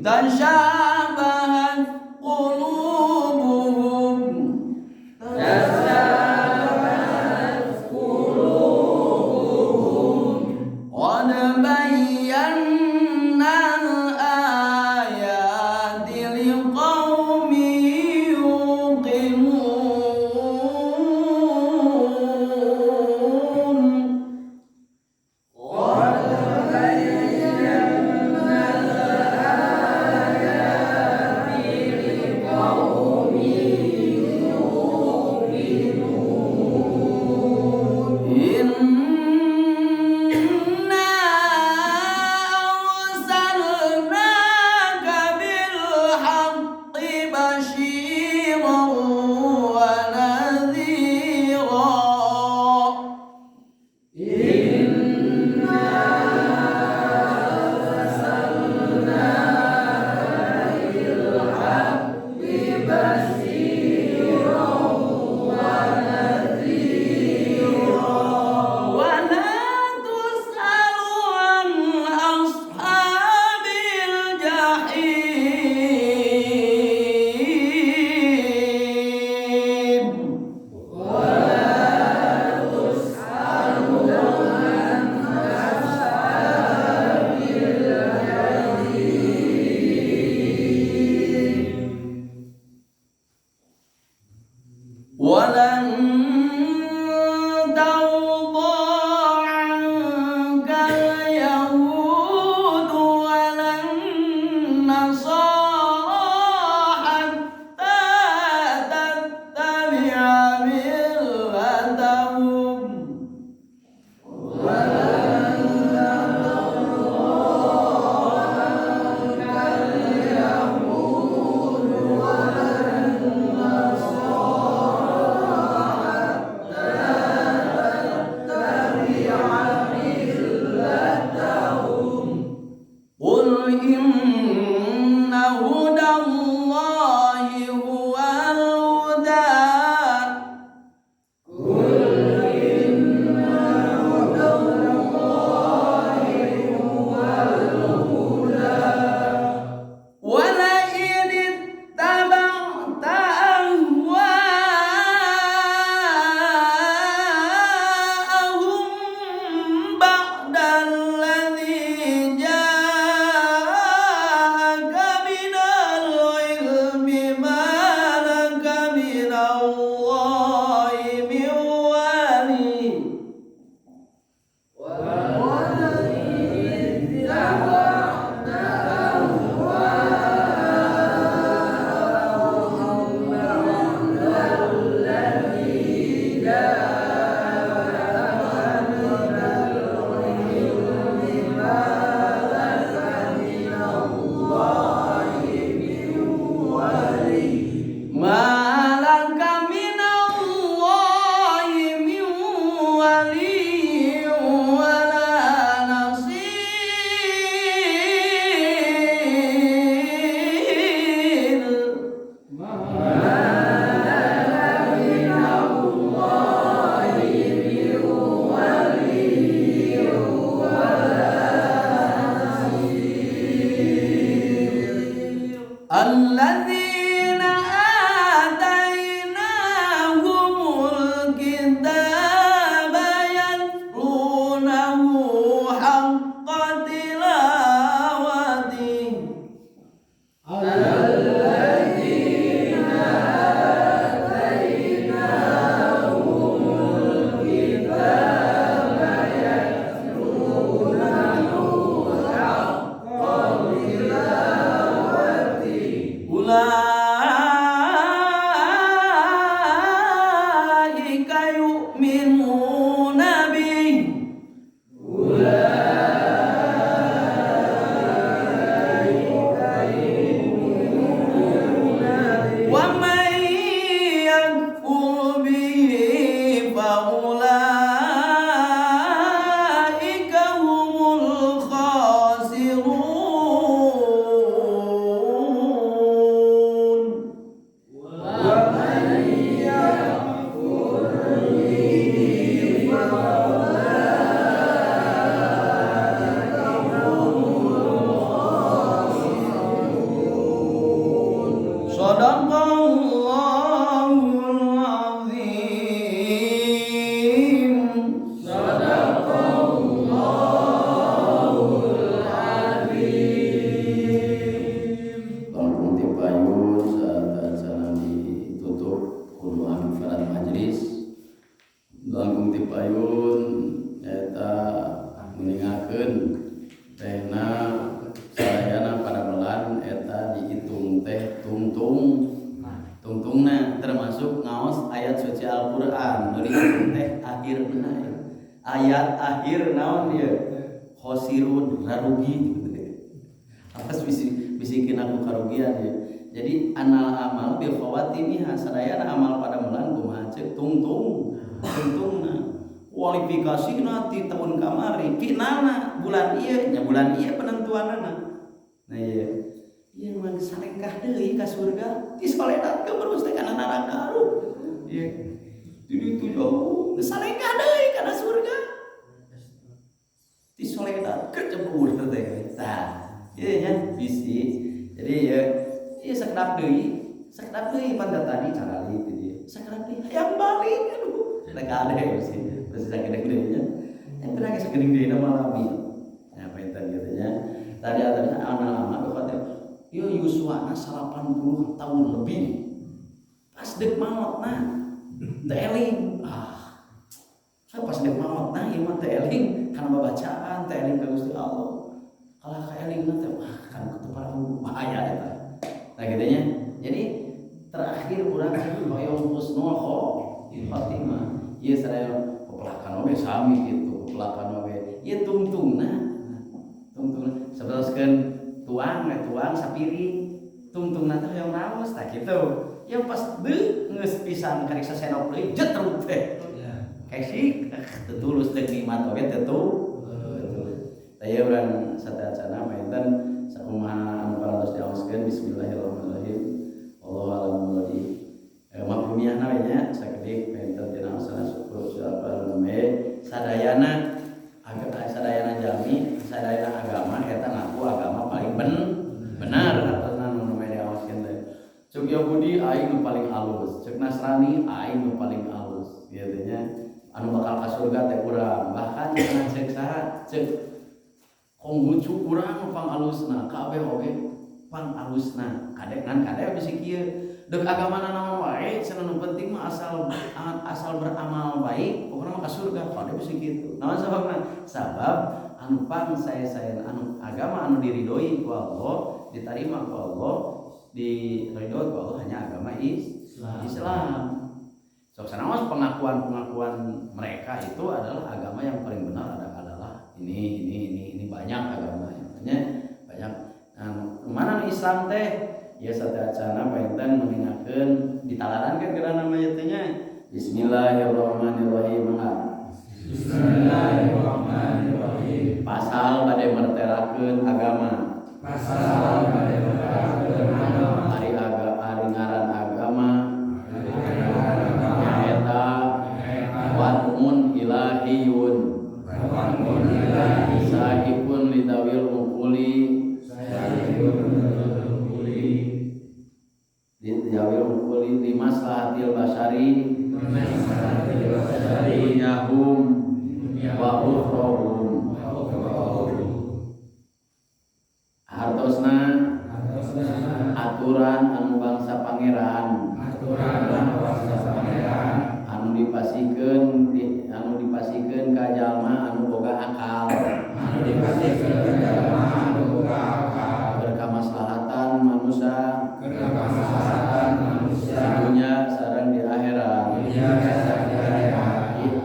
تشابهت قلوبهم قد بينا الآيات لقوم يوقنون. إنا أرسلناك بالحق بشيرا ونذيرا ولا تسأل عن أصحاب الجحيم. ولن ترضى عنك اليهود ولا النصارى حتى تتبع ملتهم. قل إن هدى الله هو الهدى ولئن اتبعت أهواءهم بعد الذي جاءك من العلم ما لك من الله من ولي. ما لك من الله من ولي ولا نصير. الذين آتيناهم الكتاب يتلونه حق تلاوته أولئك يؤمنون به teh tungtung tungtungna termasuk ngaos ayat suci Al-Qur'an nu dihitung teh akhirna ayat akhir naon ieu khosirun rarugi apas bisi bisikeun aku karugian ya. Jadi anal amal bi khawatimiha sadayana amal pada mulan kumaha ceuk tungtung tungtungna kualifikasina ti tahun kamari finalna bulan ieu nya bulan ieu penentuanana. Nah ieu ieu mah salengkah deui ka surga disoledat ke terus teh kana neraka aduh ieu di ditu jauh geus salengkah deui kana surga disoledat ke cebur teh tah ieu nya bisi jadi ieu ieu sakedap deui pan tadi carali teh dia sakedap deui hayang balik aduh rek ade bisi bisi sakedap deui nya yang pernah ge sakedeung deui na malami nya panten kitu nya tadi atasna amal-amal khawatir ieu yuswana 80 tahun lebih pas deuk maotna teu eling ah saya pas deuk maotna ieu mah teu eling kana babacaan teu eling ka Gusti Allah kalah ka eling teh wah kan ketepaan bahaya eta nah kitu nya. Jadi terakhir urang hoyong husnul khotimah ieu sadaya pepelakan oge sami kitu pepelakan oge ieu tungtungna tungtungna sabaroskeun tuang we tuang sapiring tungtungna teh hoyong raos tah kitu ieu pas deuk geus pisan karek sasendok deui jetruk teh kesik teu tulus deuk nikmat oge teu tulus tah ieu urang sateuacanna panginten sakumaha anu parantos diaoskeun bismillahirrahmanirrahim wallahu a'lam bishawab mafhumiyahna we nya sakedik panginten tina aosna syukur siapa nu sadayana sadayana jami sadayana agama eta ngaku agama paling benar atasna nu nu diaoskeun teh ceuk Yahudi aing nu paling alus ceuk Nasrani aing nu paling alus kitu nya anu bakal ka surga teh urang bahkan cenah ceuk saha ceuk Konghucu urang pang alusna kabeh oge pang alusna kade ngan kade bisi kieu deuk agamana naon wae cenah nu penting mah asal asal beramal baik pokona mah ka surga kade bisi kitu naon sababna sabab anu pang sae-sae anu agama anu diridoi ku Allah diterima ku Allah diridoi ku Allah hanya agama Islam. Sok sanaos pengakuan-pengakuan mereka itu adalah agama yang paling benar adalah ini banyak agama nya banyak. Nah, mana nu Islam teh ya sateuacanna panginten meningakeun ditalarankeun geura nama teh nya bismillahirrahmanirrahim. Bismillahirrahmanirrahim. Pasal bade mertelakeun agama. Pasal bade mertelakeun agama. Ari ari ngaran agama nyaeta wadmun ilahiyun saipun lidawil uquli lidawil uquli limaslahatil basari dunyahum wa ukhrahum hartosna aturan anu bangsa pangeran anu dipasikeun ka jalma anu boga akal berkamaslahatan manusia di dunya sareng di akhirat.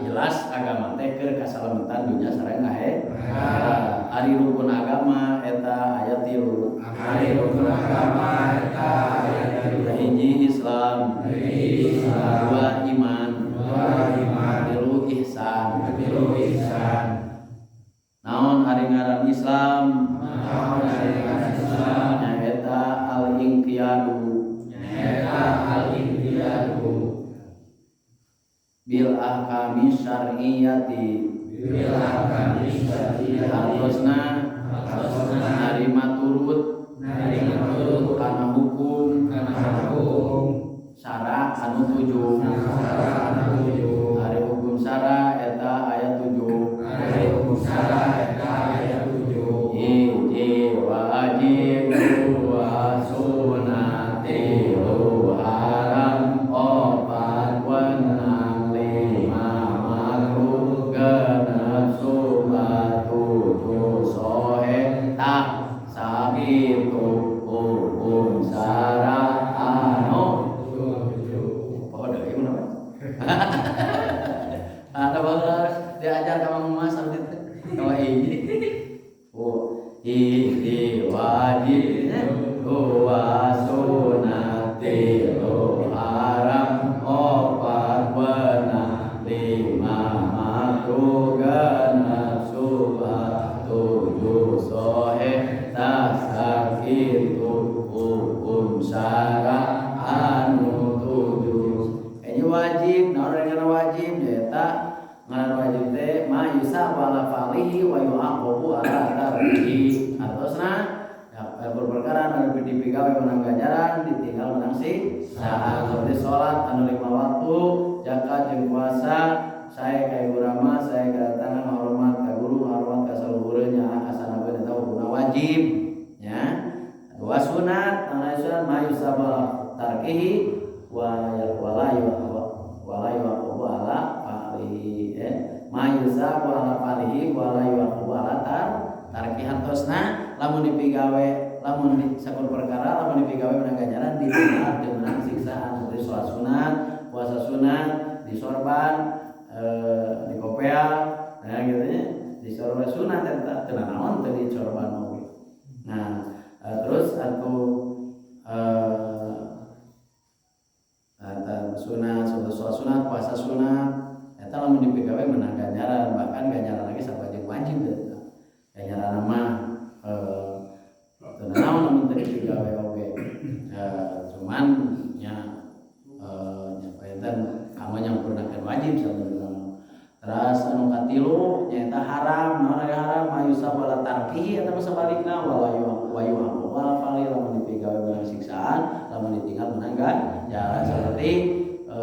Jelas agama teh keur kasalametan dunya sareng akhirat. Ari rukun agama eta aya 3. Ari rukun agama eta aya 3. Hiji Islam, dua iman, tilu ihsan. Naon ari ngaran Islam? Nyaeta al-inqiyadu. Bil ahkami syar'iyyati. Hartosna narima turut kana hukum syara anu 7. Ari hukum syara eta aya 7. Hiji wajib dua sunat tilu haram opat wenang lima makruh genep sunat tujuh sohe tak sakitu hukum Hukum syara anu 7. Oh, deui mun apa? Ada balas diajar ka Mang Mas abdi teh. Kawa hiji. Oh, hiji wajib, dua sunat, tilu haram, opat wenang, lima makruh, genep subhat, tujuh soheh, sakitu hukum syara anu 7. Ini wajib, naon ngaran wajib nyaeta ngaran wajib teh ma yusabu ala fa'lihi wa yu'aqabu ala tarkihi. Artosna ya, berperkara anu dipigawe menang ganjaran, ditinggal menang siksaan. Seperti salat anu 5 waktu, zakat jeung puasa, saya ka ibu rama, saya kedatangan hormat ka guru, hormat ka saluhureun nya asana eta hukumna wajib nya. Dua sunat, anu sunat ma yusabu ala tarkihi wa wala wala yu'aqabu ala fa'lihi. Ma yusabu ala fa'lihi wala yu'aqabu ala tarkihi. Hartosna lamun dipigawe, lamun di sakur perkara lamun dipigawe menang ganjaran, ditinggal teu menang siksaan. Seperti sholat sunat, puasa sunat, disorban, dikopea, nah gitu nya, disorban sunat eta teu nanaon teu disorban oge. Nah, terus atuh eta sunat, sholat sunat, puasa sunat eta lamun dipigawe menang ganjaran, bahkan ganjaran lagi sarua jeung wajib eta. Ganjaran mah teu nanaon lamun teu dipigawe oge. Cuman nya nya panten kamu nyampurnakeun wajib sabenerna. Teras anu katilu nyaeta haram, naon ari haram ma yusabu ala tarkihi eta mah sabalikna wala yu wa yu'aqabu ala fa'lihi, lamun dipigawe menang siksaan, lamun ditinggal menang ganjaran. Seperti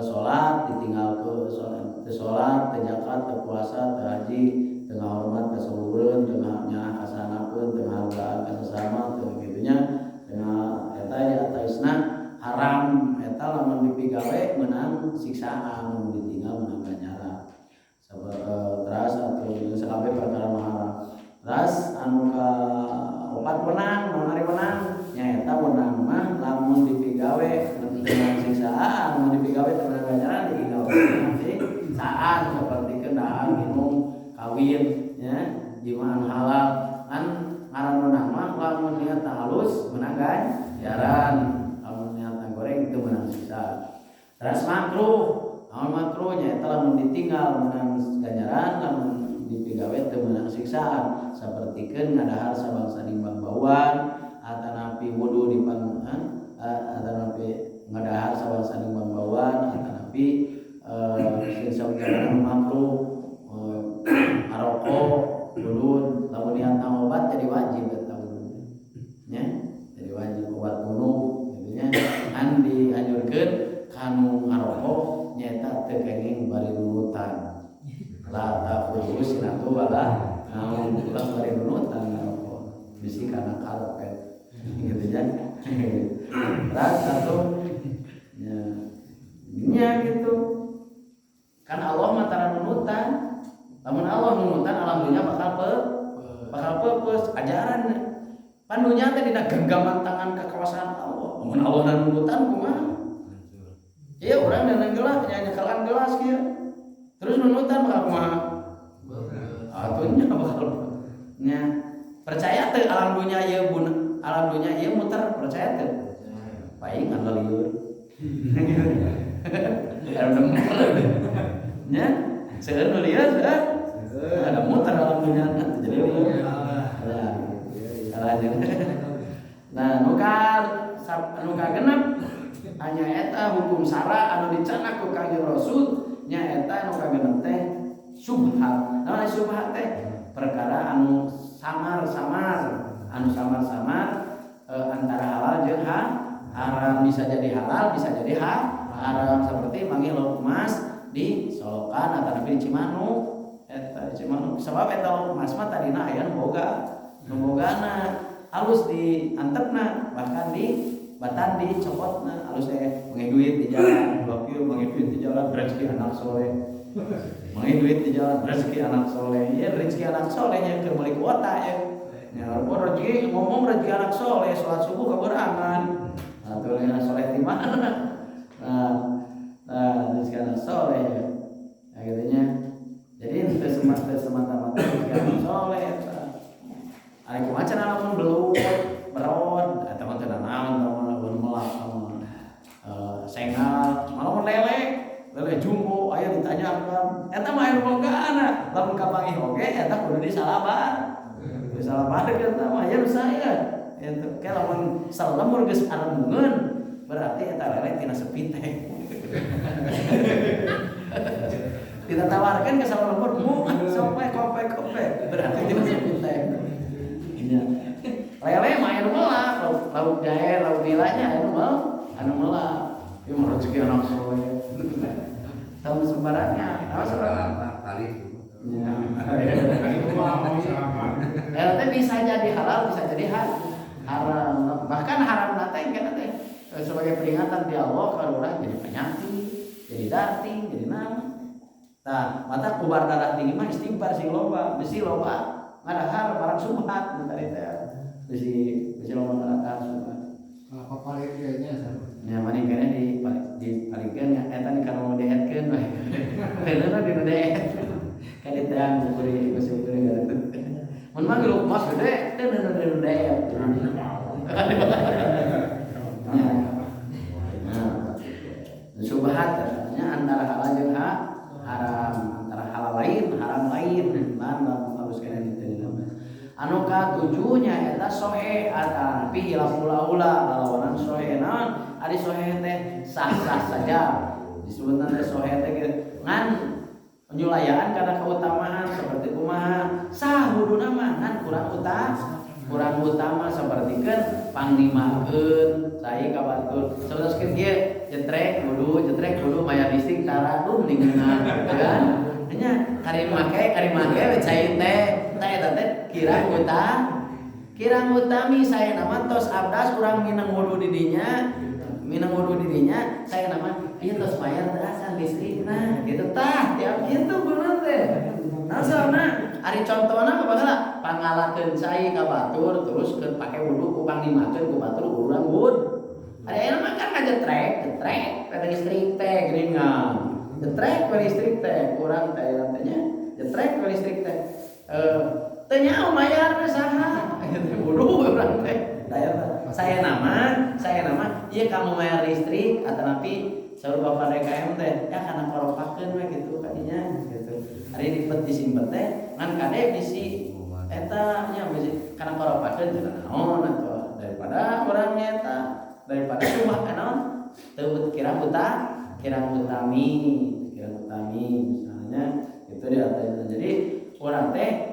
salat ditinggal ke salat, teu salat, teu zakat, teu puasa, teu haji, teu ngahormat ka saluhureun, teu nyaah ka sanapeun, teu ngahargaan ka sasama, teu kitu nya. Teu eta ya atawisna haram eta lamun dipigawe menang siksaan, lamun ditinggal menang ganjaran. Teras atau sakabeh perkara nu haram. Teras anu ka opat wenang, naon ari wenang? Nyaeta wenang mah lamun dipigawe menang siksaan, lamun dipigawe teu menang ganjaran, ditinggal menang siksaan. Seperti dahar, minum, kawin nya, jimaan halal kan ngaran wenang mah lamun niat halus menang ganjaran, lamun niat goreng teu menang siksa. Teras makruh, naon makruh? Nyaeta lamun ditinggal menang ganjaran, lamun dipigawe teu menang siksaan. Sapertikeun ngadahar sabangsa nimbang bauan, atanapi wudu di pang, atanapi ngadahar sabangsa nimbang bauan, atanapi sing saujana makruh, ngarokok, udud. Lamun niat obat jadi wajib eta udud nya, jadi wajib obat bunuh gitu nya. Kan dianjurkeun kanu ngarokok nyaeta teu kenging bari nunutan, la ta'khudhuhu sinatu wala naum, ulah bari nunutan ngarokok bisi kana karpet gitu nya. Terus satu nya nya gitu kan, Allah mah tara nunutan. Lamun Allah nunutan alam dunya bakal bakal pepes ajaran pan dunya teh dina genggaman tangan kekuasaan Allah. Lamun Allah nunutan kumaha? Iya, urang dan gelas nyanyi gelas kieu terus nunutan bakal kumaha? Atuh nya bakal nya. Percaya teu alam dunya ieu bun, alam dunya ieu muter, percaya teu? Paing anu lieur. Ada muter nya, seueur nu lieur, seueur. Ada muter alam dunya jadi lieur. Ya. Salah. Nah, nu ka nu kagenep hanya eta hukum syara anu dicanak ku Kangjeng Rasul nya eta nu kagenep teh subhat. Naon subhat teh? Perkara anu samar-samar, anu samar-samar antara halal jeung haram, bisa jadi halal, bisa jadi haram. Seperti manggih lauk emas di Solokan atau di Cimanuk eta, di Cimanuk, sebab eta lauk emas mah tadina aya nu boga, nu bogana alus di antepna, bahkan di batan dicopotna alus manggih duit di jalan, blokir manggih duit di jalan, rezeki anak soleh, manggih duit di jalan, rezeki anak soleh ya, rezeki anak soleh nya keur meuli kuota ya. Ya, oh, rezeki ngomong rezeki anak soleh, sholat subuh kaberangan. Nah, tuh anak soleh di mana? Nah, nah rezeki anak soleh ya. Nah, gitunya. Jadi itu semata semata-mata rezeki anak soleh eta. Ari kumaha cenah lamun belut, berod, eta mah teu naon, lamun melak lamun sengal, malah mun lele, lele jumbo aya ditanyakan. Eta mah aya bogaana, lamun kapanggih oge eta kudu disalabar. Disalabar eta mah ya saya. Eta ke lamun salemur geus aremungeun berarti eta lele tina sepi teh. Kita tawarkan ke salemur, mu sampai kope kope berarti tina sepi teh. Iya. Lele mah anu melak, lauk jahe, lauk nilanya anu melak, anu melak. Ieu mah rezeki anak soleh. Tahu sembarangan, tahu sembarangan. Kali. Ya. Teh bisa jadi halal, bisa jadi haram. Bahkan haram nate kan teh sebagai peringatan di Allah kalau orang jadi penyakit, jadi darting, jadi naon. Tah, mata kubar darah tinggi mah istighfar sing loba, bisi loba ngadahar barang subhat nu tadi teh. Bisi bisi loba ngadahar subhat. Apa paling kayaknya sama. Ya mani kene di di palingkeun ya eta ni kana dietkeun we. Teu di nu diet. Kan diteang bukuri bukuri gitu. Mun mah geuleuh mas gede teu nu nu diet. Ya. Nah, subhat nya antara halal jeung haram, antara halal lain, haram lain, lan harus kena diterima. Anu katujuhnya eta sohe atanapi hilaful aula lalawanan sohe naon ari sohe teh sah-sah saja disebutna teh sohe teh kieu ngan nyulayaan karena keutamaan seperti kumaha sah wuduna mah ngan kurang utama sapertikeun pangnimakeun cai ka batur sapertoskeun kieu jetrek wudu mayar listrik tara duh mendingan kan nya kari make we cai teh tah eta teh kirang utami saya nama tos abdas urang minang wudu di dinya saya nama ieu tos bayar teh acan listrikna gitu tah tiap kitu bener teh. Nah soalna ari contona baheula pangalakeun cai ka batur terus keur pake wudu ku pangnimakeun ku batur urang wud. Ari ayeuna mah kan ngajetrek jetrek we listrik teh geuningan. Jetrek we listrik teh kurang teh ayeuna teh nya jetrek we listrik teh. Teu nyaho mayarna saha gitu wudu urang teh. Saya nama ieu kamu mayar listrik atanapi saur bapak DKM teh ya kana koropakeun we kitu kadinya gitu. Ari dipet disimpen teh ngan kade bisi eta nya bisi kana koropakeun teh naon atuh daripada urang eta daripada cuma naon teu kirang utami misalnya itu di atasnya. Jadi urang teh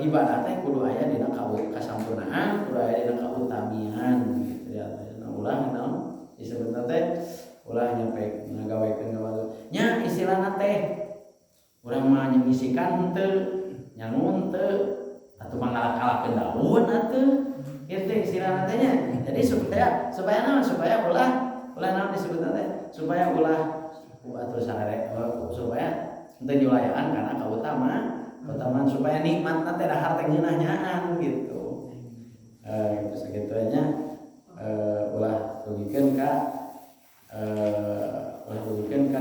ibadah teh kudu aya dina kasampurnaan, kudu aya dina kautamian gitu ya. Nah, ulah naon disebutna teh ulah nyampe ngagawekeun ka batur. Nya istilahna teh urang mah nyisikan henteu, nyangun teu atuh mangalak-alakeun daun atuh. Kitu istilahna teh nya. Jadi supaya naon supaya ulah naon disebutna teh supaya ulah atuh sarere supaya henteu nyulayaan kana kautamaan supaya nikmatna teh dahar teh ngeunah nyaan gitu. Gitu sakitu nya ulah dugikeun ka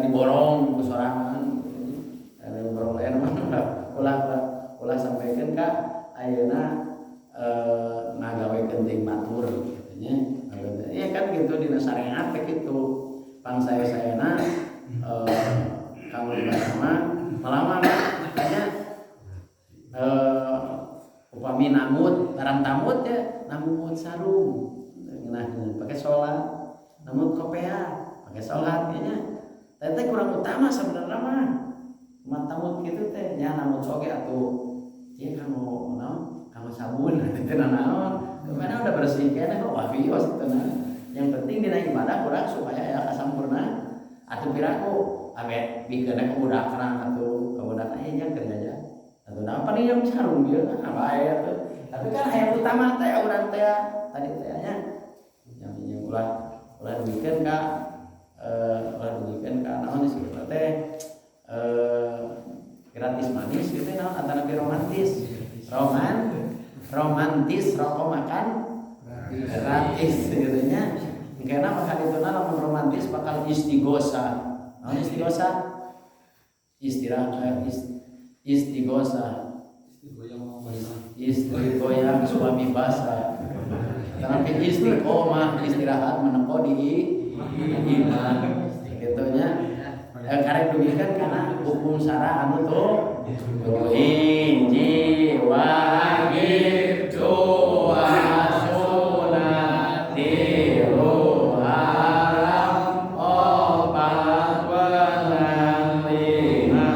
diborong ku sorangan. Diborong lain mah ulah sampaikan ka ayeuna ngagawekeun ting batur kitu nya. Iya kan gitu dina syariat teh kitu. Pang saya-sayana kanggo ibadah mah malama nya upami namut barang tamut ya namut sarung ngeunah pakai sholat namut kopea pakai sholat nya teh kurang utama sebenarnya mah umat tamut kitu teh nya namut oge atuh ieu kanggo naon kanggo sabun teh naon kemana udah bersih keneh kok wah bios teh yang penting dina ibadah kurang supaya ya kasampurna atuh piraku abe bikeun ka budakna atuh ka budak aya nya keur jajan atuh napa nih yang sarung ieu nah bae atuh tapi kan aya utama teh urang teh tadi teh nya yang ulah dugikeun ka ulah dugikeun ka naon disebutna teh gratis manis gitu naon antara romantis Romantis rokok makan gratis gitu nya. Karena maka dituna lamun romantis bakal istighosa. Naon istighosa? Istirahat, istighosa. Istri goyang, suami basah. Tapi istiqomah, istirahat menempo di imah gitu nya. Karek dugikeun kana hukum syara anu tuh hiji wajib, dua sunat, tilu haram, opat wenang, lima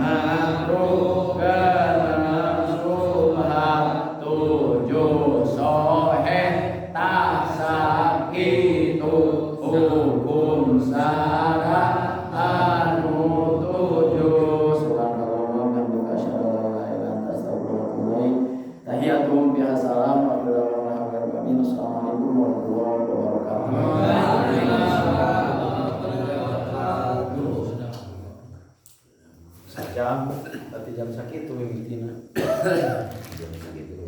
makruh, genep subhat, tujuh soheh, tah sakitu hukum syara anu tujuh. Subhanallah wa bihamdika, asyhadu an la ilaha illa anta, astaghfiruka wa atubu ilaik. Tahiyatum biha salam wa rahmatullahi. Assalamualaikum warahmatullahi wabarakatuh. Sajam, berarti jam sakitu mimitina. Jam sakitu.